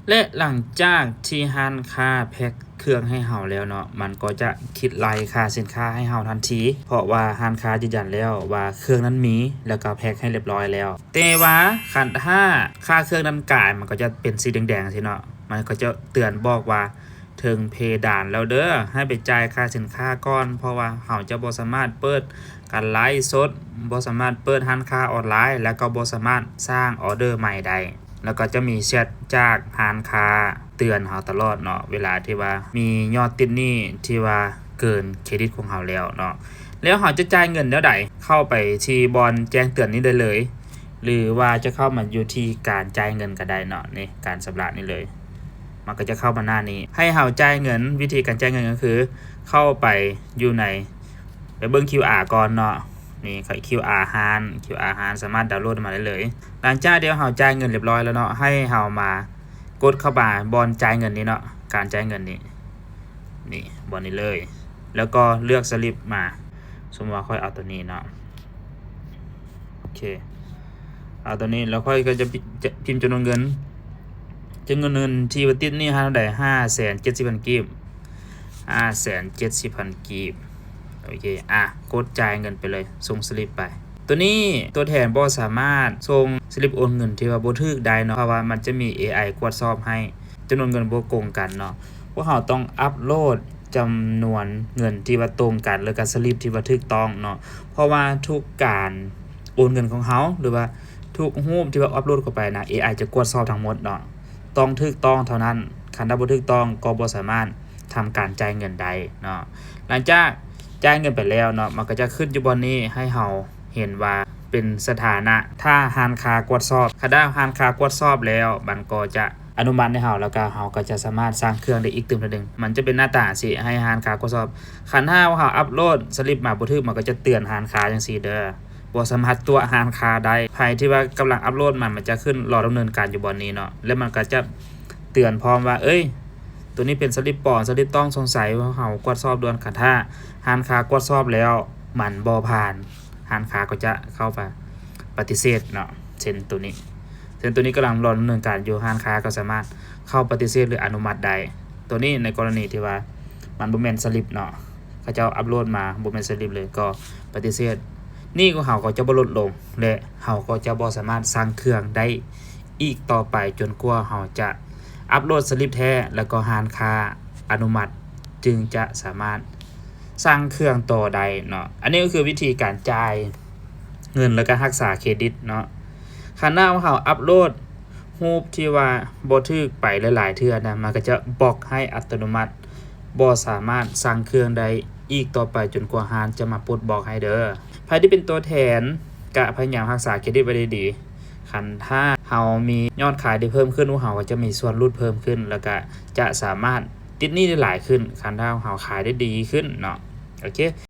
ແລະ ຫຼັງຈາກທີ່ຮ້ານຄ້າແພັກເຄື່ອງໃຫ້ເຮົາແລ້ວເນາະ, ມັນກໍຈະຄິດໄລ່ຄ່າສິນຄ້າໃຫ້ເຮົາທັນທີ ເພາະວ່າຮ້ານຄ້າຢືນຢັນແລ້ວວ່າເຄື່ອງນັ້ນມີ ແລ້ວກໍແພັກໃຫ້ລຽບຮ້ອຍແລ້ວ. ແຕ່ວ່າຄັນຖ້າຄ່າເຄື່ອງນັ້ນກາຍ ມັນກໍຈະເປັນສີແດງໆ ຊີ້ເນາະ, ມັນກໍຈະເຕືອນບອກວ່າ ເຖິງເພດານແລ້ວເດີ້ ໃຫ້ໄປຈ່າຍຄ່າສິນຄ້າກ່ອນ ເພາະວ່າເຮົາຈະບໍ່ສາມາດເປີດການໄລຟ໌ສົດ, ບໍ່ສາມາດເປີດຮ້ານຄ້າອອນລາຍ ແລ້ວກໍບໍ່ສາມາດສ້າງອໍເດີໃໝ່ໄດ້. ແລ້ວກໍຈະມີແຊັດຈາກຮ້ານຄ້າເຕືອນເຮົາຕະຫຼອດເນາະ ເວລາທີ່ວ່າມີຍອດຕິດໜີ້ທີ່ວ່າເກີນເຄຣດິດຂອງເຮົາແລ້ວເນາະ. ແລ້ວເຮົາຈະຈ່າຍເງິນແນວໃດ? ເຂົ້າໄປທີ່ບ່ອນແຈ້ງເຕືອນນີ້ໄດ້ເລີຍ ຫຼືວ່າຈະເຂົ້າມາຢູ່ທີ່ການຈ່າຍເງິນກໍໄດ້ເນາະ, ນີ້ ການຊຳລະນີ້ເລີຍ. ມັນກໍຈະເຂົ້າມາໜ້ານີ້ ໃຫ້ເຮົາຈ່າຍເງິນ. ວິທີການຈ່າຍເງິນກໍຄືເຂົ້າໄປຢູ່ໃນ ໄປເບິ່ງຄິວອາກ່ອນເນາະ. ນີ້ ຄິວອາຮ້ານ, ຄິວອາຮ້ານສາມາດດາວໂຫຼດມາໄດ້ເລີຍ. ຫຼັງຈາກທີ່ເຮົາຈ່າຍເງິນລຽບຮ້ອຍແລ້ວເນາະ, ໃຫ້ເຮົາມາກົດເຂົ້າມາບ່ອນຈ່າຍເງິນນີ້ເນາະ, ການຈ່າຍເງິນນີ້ ນີ້ ບ່ອນນີ້ເລີຍ. ແລ້ວກໍເລືອກສະລິບມາ, ສົມມຸດວ່າຂ້ອຍເອົາຕົວນີ້ເນາະ. ໂອເຄ ເອົາຕົວນີ້ ແລ້ວຂ້ອຍກໍຈະ ຈະພິມຈຳນວນເງິນ, ຈຳນວນເງິນທີ່ວ່າຕິດໜີ້ເຮົາໄດ້ ຫ້າແສນເຈັດສິບພັນກີບ, ຫ້າແສນເຈັດສິບພັນກີບ. ໂອເຄ ອ່ະ ກົດຈ່າຍເງິນໄປເລີຍ, ສົ່ງສະລິບໄປ. ຕົວນີ້ຕົວແທນບໍ່ສາມາດສົ່ງສະລິບໂອນເງິນທີ່ວ່າບໍ່ຖືກໄດ້ເນາະ, ເພາະວ່າມັນຈະມີເອໄອກວດສອບໃຫ້ ຈຳນວນເງິນບໍ່ກົງກັນເນາະ. ພວກເຮົາຕ້ອງອັບໂຫຼດຈຳນວນເງິນທີ່ວ່າຕົງກັນ ແລ້ວກໍສະລິບທີ່ວ່າຖືກຕ້ອງເນາະ, ເພາະວ່າທຸກການໂອນເງິນຂອງເຮົາ ຫຼືວ່າທຸກຮູບທີ່ວ່າອັບໂຫຼດເຂົ້າໄປນະ ເອໄອຈະກວດສອບທັງໝົດເນາະ, ຕ້ອງຖືກຕ້ອງເທົ່ານັ້ນ. ຄັນຖ້າບໍ່ຖືກຕ້ອງກໍບໍ່ສາມາດທຳການຈ່າຍເງິນໄດ້ເນາະ. ຫຼັງຈາກຈ່າຍເງິນໄປແລ້ວເນາະ, ມັນກໍຈະຂຶ້ນຢູ່ບ່ອນນີ້ໃຫ້ເຮົາເຫັນວ່າເປັນສະຖານະ ຖ້າຮ້ານຄ້າກວດສອບ. ຄັນຖ້າຮ້ານຄ້າກວດສອບແລ້ວ ມັນກໍຈະ ອະນຸມັດໃຫ້ເຮົາ ແລ້ວກໍເຮົາກໍຈະສາມາດສ້າງເຄື່ອງໄດ້ອີກຕື່ມເທື່ອໜຶ່ງ. ມັນຈະເປັນໜ້າຕາຈັ່ງຊີ້ ໃຫ້ຮ້ານຄ້າກວດສອບ. ຄັນຖ້າເຮົາອັບໂຫຼດສະລິບມາບໍ່ຖືກ ມັນກໍຈະເຕືອນຮ້ານຄ້າຈັ່ງຊີ້ເດີ້, ບໍ່ສາມາດຕົວະຮ້ານຄ້າໄດ້. ໃຜທີ່ວ່າກຳລັງອັບໂຫຼດມາ ມັນຈະຂຶ້ນລໍດຳເນີນການຢູ່ບ່ອນນີ້ເນາະ, ແລ້ວມັນກໍຈະເຕືອນພ້ອມວ່າ ເອີຍ ໂຕນີ້ເປັນສະລິບປອມ, ສະລິບຕ້ອງສົງໄສ, ເຮົາກວດສອບດ່ວນ. ຄັນຖ້າຮ້ານຄ້າກວດສອບແລ້ວ ມັນບໍ່ຜ່ານ ຮ້ານຄ້າກໍຈະເຂົ້າໄປປະຕິເສດເນາະ, ເຊັ່ນໂຕນີ້ ເຊັ່ນໂຕນີ້ກຳລັງລໍດຳເນີນການຢູ່, ຮ້ານຄ້າກໍສາມາດເຂົ້າປະຕິເສດ ຫຼື ອະນຸມັດໄດ້. ໂຕນີ້ໃນກໍລະນີທີ່ວ່າມັນບໍ່ແມ່ນສະລິບເນາະ, ເຂົາເຈົ້າອັບໂຫຼດມາບໍ່ແມ່ນສະລິບເລີຍ ກໍປະຕິເສດ. ໜີ້ຂອງເຮົາກໍຈະບໍ່ລົດລົງ ແລະ ເຮົາກໍຈະບໍ່ສາມາດສັ່ງເຄື່ອງໄດ້ອີກຕໍ່ໄປ ຈົນກວ່າເຮົາຈະອັບໂຫຼດສະລິບແທ້ ແລ້ວກໍຮ້ານຄ້າອະນຸມັດ ຈຶ່ງຈະສາມາດ ສັ່ງເຄື່ອງຕໍ່ໄດ້ເນາະ. ອັນນີ້ກໍຄືວິທີການຈ່າຍເງິນ ແລ້ວກໍຮັກສາເຄຣດິດເນາະ. ຄັນຖ້າເຮົາອັບໂຫຼດຮູບທີ່ວ່າບໍ່ຖືກໄປຫຼາຍໆເທື່ອນະ, ມັນກໍຈະບລັອກໃຫ້ອັດຕະໂນມັດ, ບໍ່ສາມາດສັ່ງເຄື່ອງໄດ້ອີກຕໍ່ໄປ ຈົນກວ່າຮ້ານຈະມາປົດບລັອກໃຫ້ເດີ້. ໃຜທີ່ເປັນຕົວແທນ ກະພະຍາຍາມຮັກສາເຄຣດິດໄວ້ດີໆ. ຄັນຖ້າເຮົາມີຍອດຂາຍທີ່ເພີ່ມຂຶ້ນ, ພວກເຮົາກໍຈະມີສ່ວນຫຼຸດເພີ່ມຂຶ້ນ ແລ້ວກະຈະສາມາດຕິດໜີ້ໄດ້ຫຼາຍຂຶ້ນ ຄັນຖ້າເຮົາຂາຍໄດ້ດີຂຶ້ນເນາະ. ໂອເຄ